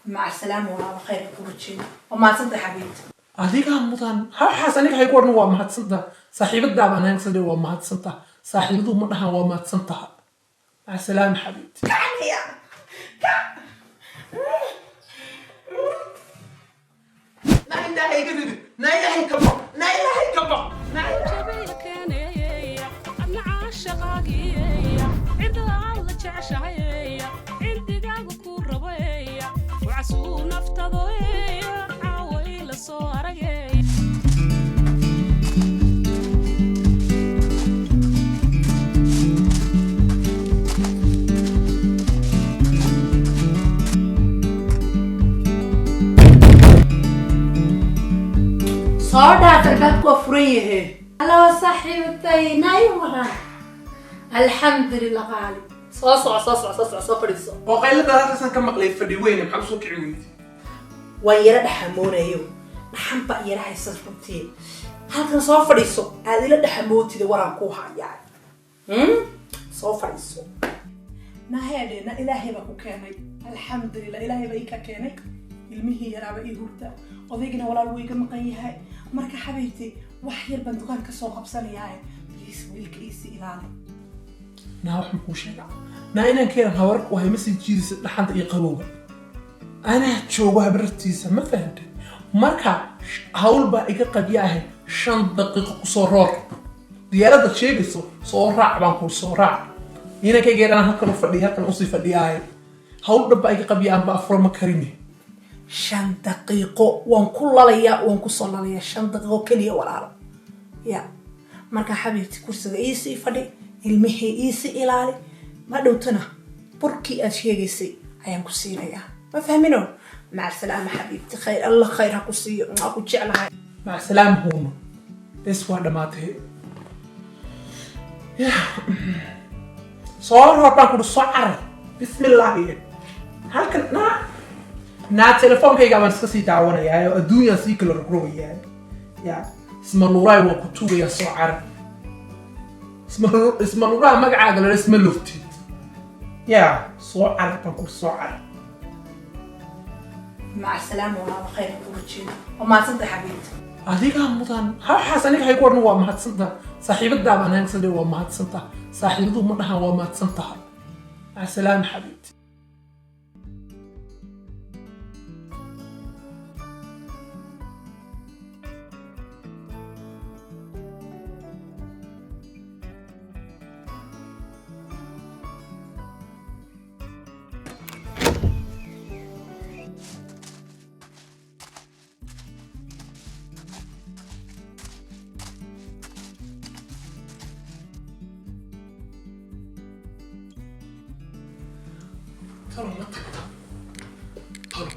Maca salaama walaalo, khayrka ku rajeena. Waa mahadsantay, xabiibti. Adigaa mudan. Waxaas aniga hay ku odhan "waa mahadsantaha". Saaxiibadaa baan ahayn. Waa mahadsantaha, saaxiibadu ma dhahan "waa mahadsantaha". Maca salaama, xabiibti. Kacnaya. Naa Ilaahay iga ridi, naa Ilaahay ka baq, naa Ilaahay ka baq, naa Jabaylkeeneeya adna caashaqaagiyeeya, cidlaad la jeceshahayeeya, cindigaagu ku raboeya, wacasuu naftadoeya, caaway la soo arageeya. Soo dhaaf, albaabku waa furan yahe. Halo, saaxiibtay nay, waran? Alxamdulilah, qaali. Soo soco, soo soco, soo soco, soo fadhiiso. Oo qaylada halkaasaan ka maqlay, fadhi weyne, maxaa usoo kici weydi? Waan yara dhaxamoonayo, dhaxan baa yara haysa runtii. Halkan soo fadhiiso, aad ila dhaxamootida, waraan kuu hayaa. Soo fadhiiso. Naheedhe, na Ilaahay baa ku keenay. Alxamdulilah, Ilaahay baa ii ka keenay. Ilmihii yaraaba ii hurda, odaygina walaal wuu iga maqan yahay. Marka xabiibti, wax yar baan dukaan ka soo qabsanayaa. Please, wiilka iisi ilaali. Naa wax makuu sheegaa? Naa inaan keenan habarka wahay ma sii jiidaysa dhaxanta iyo qabowga. Anaa joogo habarartiisa, ma fahantay? Marka hawl baa iga qabya ahay. 5 daqiiqo kusoo roor diyaaradda sheegayso, soo raac baan kuu, soo raac. Inankayga yaraan halkan u fadhiya, halkan usii fadhiyaaye. Hawl dhan baa iga qabya, aanba afuro ma karini. 5 daqiiqo waan ku lalayaa, waan kusoo lalayaa 5 daqiiqo keliya, walaalo. Ya marka xabiibti, kursiga iisii fadhi, ilmihii iisii ilaali. Ma dhowtana burkii aad sheegaysay ayaan ku siinayaa, ma fahmino? Maca salaama, xabiibti. Khayr Allah, khayr ha ku siiyo, waa ku jeclahay. Maca salaama, huuno. Bes, waa dhammaatay. Soo roor baan kuhi, soo carar. Bismillaahi. Halkan naa naa telefoonkayga baan iska sii daawanayaa oo adduunyaan sii kala rogrogayaa. Ya ismaluuraay, waan ku tugayaa, soo carar. Ismaluuraha magacaaga lala isma lurtid. Ya soo carar baan ku, soo carar. Maca salaama walaalo, khayr ha ku rajeena. Waa mahadsantay, xabiibti. Adigaa mudan. Waxaas aniga hay ku odhan "waa mahadsantaha". Saaxiibadaa baan ahayn. Waa mahadsantaha, saaxiibadu ma dhahan "waa mahadsantaha". Maca salaama, xabiibti. Talo ma tagta? Talo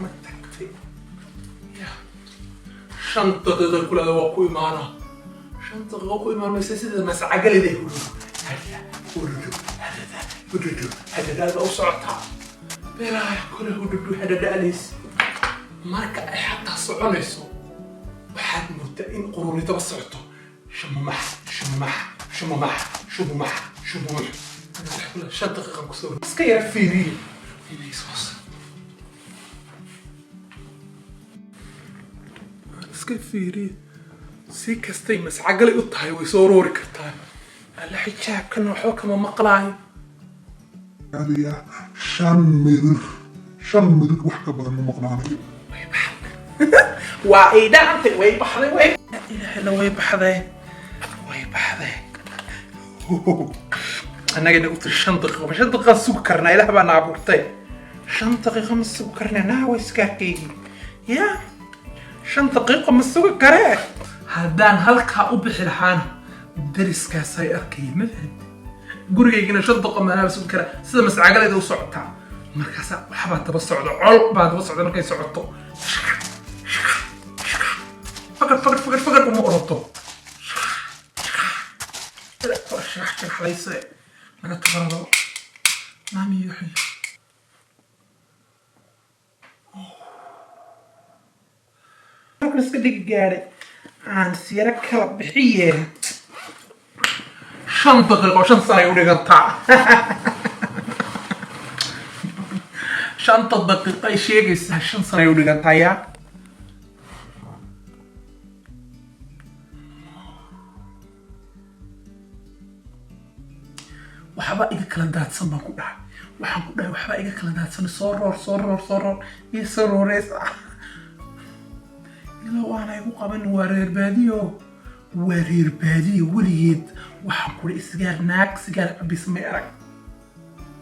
ma tagtay? Ya 5 daqiiqa kulaada waa ku imaanaa. 5 daqiiqo ku imaan maysa. Sida mascagaliday hududu hadada hududu hadada hududu hadadaada u socotaa beelaaya kole hududu hadadaalis. Marka ay xataa soconayso waxaad moodaa in quruuridaba socoto. Shumumax shumumax shumumax shumumax shumumux. 5 daqiiqan kusoo iska yara fiiriye inay soo iska fiiriye. Si kastay mascagalay u tahay way soo roori kartaa. Alla, xijaabkana waxba kama maqlaayo. Adiga 5 mirir, 5 mirir wax ka badan ma maqnaanayo. Way baxday, waa ay dhacantay, way baxday, way ilaahna, way baxday, way baxday. Annaga nagu tiri 5 daqiiqo. Ma 5 daqiiqa sugi karnaa? Ilaah baa na abuurtay, 5 daqiiqo ma sugi karnaa? Naa waa iskaarkaygii. Ya 5 daqiiqo ma sugi karee. Haddaan halkaa u bixi lahaana dariskaasay arkayay, ma fahamtay? Gurigaygina 5 daqiiqo maanaa sugi karaa? Sida mascagalayda u socotaa markaasaa waxbaa daba socda, col baa daba socda. Markay socoto fakar fakar fakar fakar uma oroto, sharaxlayse laga tabarado maami waxay halkan iska dhigi gaadhay aan siyaro kala bixiye. 5 daqiiqo 5 sanay u dhigantaa. Shanta daqiiqo ay sheegaysaa 5 sano ay u dhigantayaa. Waxba iga kala daadsan baan ku dhahay, waxaan ku dhahay waxba iga kala daadsan. Soo roor, soo roor, soo roor, ii soo rooreysa ilo waana igu qaban. Waa reer baadiyo, waa reer baadiyo weligeed. Waxaan ku dhahay sigaar, naag sigaar cabis may arag.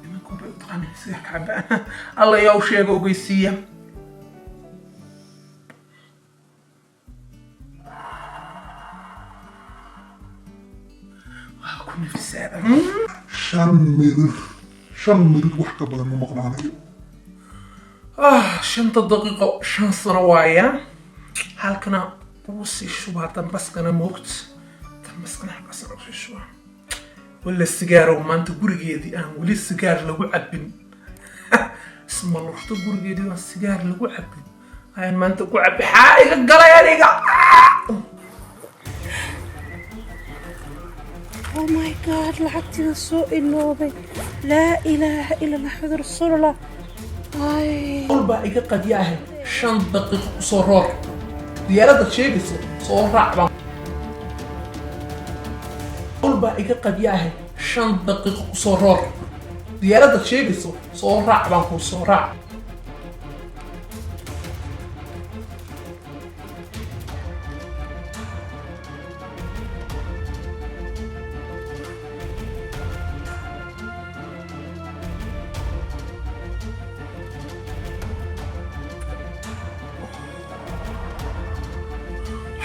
Nimanku bay u taqaaneen sigaarka cabaan. Alla yaa u sheega, ogeysiiya. Waa ku nafisaada. 5 mirir, 5 mirir wax ka badan ma maqnaanayo. Ah, shanta daqiiqo 5 sano waaya. Halkana wuu sii shubaa dambaskana, moogt dambaskana halkaasna usii shubaa. Walla sigaarow, maanta gurigeedii aan weli sigaar lagu cabbin, isma lurto. Gurigeedii aan sigaar lagu cabbin ayaan maanta ku cabbi. Xaa iga galay aniga? Oh my God, lacagtiina soo iloobay. Laa ilaaha ila Allah, Maxamed rasuulullah. Ay. Baa iga qadiyaahay. 5 daqiiqo kusoo roor diyaaradda sheegayso, soo raac baan. Baa iga qadiyaahay. 5 daqiiqo kusoo roor diyaaradda sheegayso, soo raac baan kuu, soo raac.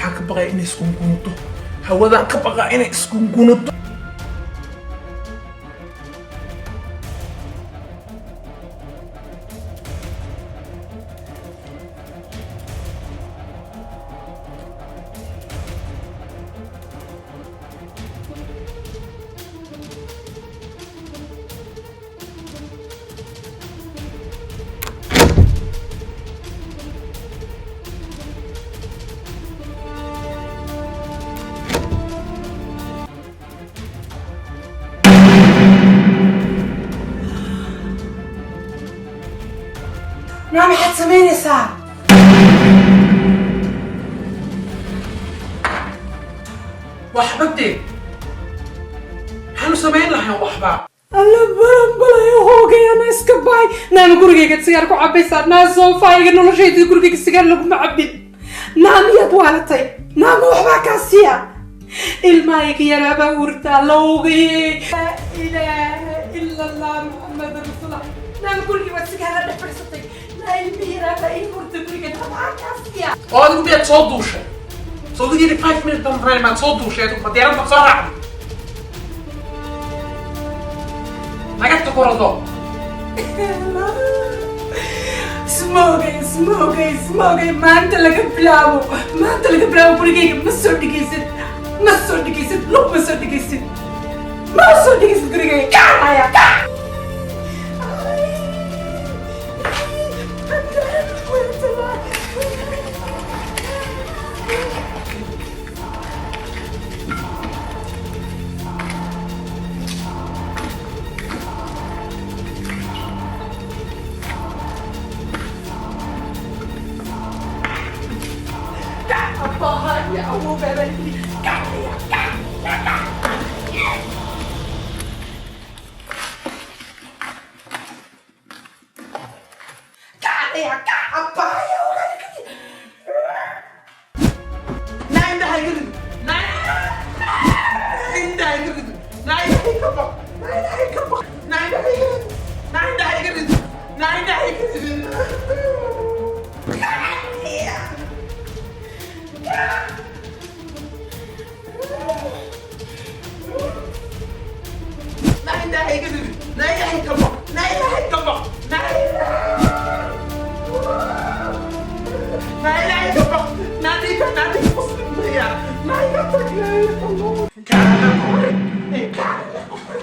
Waxaan ka baqaya inay isgungunto hawadaan, ka baqaa inay isgungunuto. Naa, maxaad samaynaysaa? Waxba dee, maxaanu samayn lahayn waxba? Alla, balanbalaya, hoogay, ana iska baay. Naama gurigayga sigaar ku cabaysaa? Naa soofayga, noloshayda gurigayga sigaar laguma cabin. Naa, miyaad waalatay? Naama, waxbaa kaa siiya? Ilmahayga yaraabaa hurtaa lowgayey. Laa ilaaha ila Allah, Maxamed rasuulullah. Naama, gurigii baad sigaar la dhex fadhiisatay. Naa, ilmihi yaraabaa ii hurta guriga. Naa, maxaa kaa siiya? Oo adigu miyaad soo duushay? Soo digii 5 minutes baan maqnayn, maad soo duushay adigu? Ma diyaarad baad soo raacday? Naga tukurado. Ismoogay, ismoogay, ismoogay. Maanta laga bilaabo, maanta laga bilaabo gurigayga ma soo dhigaysid, ma soo dhigaysid lug, ma soo dhigaysid, ma soo dhigaysid gurigayga. Kacaya, kac. Aabbaha iyo awowgaa baa yidhi, kacaya, kac, kac. Kacaya, kac, aabbaha iyo awowgaa. Naa, indhaha iga rid. Naa, indhaha iga rid. Naa, ilaahay ka baq. Naa, ilaahay ka baq. Naa, indhaha iga rid. Naa, indhaha iga rid. Naa, indhaha iga rid. Kacaya. Naa, indhaha iga rid. Naa, ilaahay ka baq. Naa, ilaahay ka baq. Naa, naa, ilaahay ka baq. Naa, dhiigga, naa, dhiigga muslim maya. Naa, iga tag. Kaala kore. Kaala kore.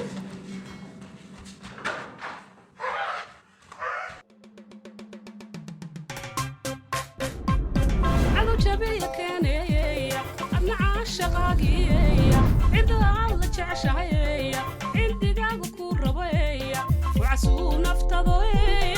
Cadow jabiya keeneeya, adna caashaqaagiyeeya, cidla aad la jeceshahayeeya, cindigaagu ku raboeya, wacasuu naftadoeya.